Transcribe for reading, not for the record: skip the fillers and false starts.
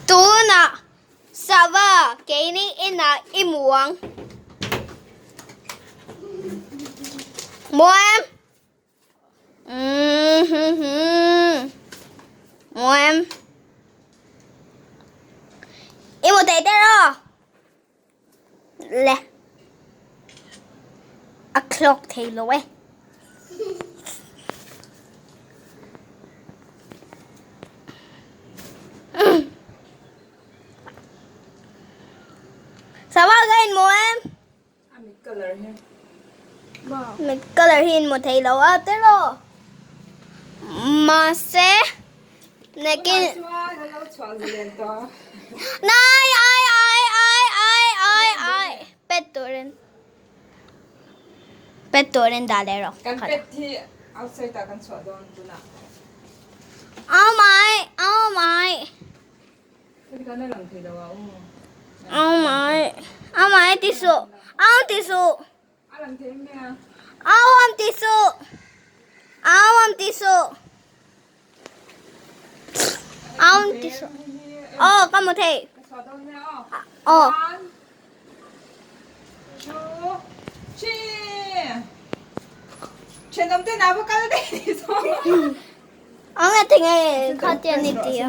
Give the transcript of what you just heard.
Tunah sava keini inah i hmu ang. Hmu em? Hmu em? I hmu thei der aw. Le. A clock thei lo e. Sava ka in mu em? A mit color hi. Mit color hi in mu thei lo a tiraw? Mahse nakin Nai ai ai ai ai ai ai pet turin pet turin dah leh rawh. Kan pet hi outside ah kan chhuah dawn tunah. Oh my oh my. Oh my oh my ti suh oh ti suh oh am ti suh oh am ti suh oh ti suh oh ka hmu thei oh. Ang nga tinge kha tian ni ti a.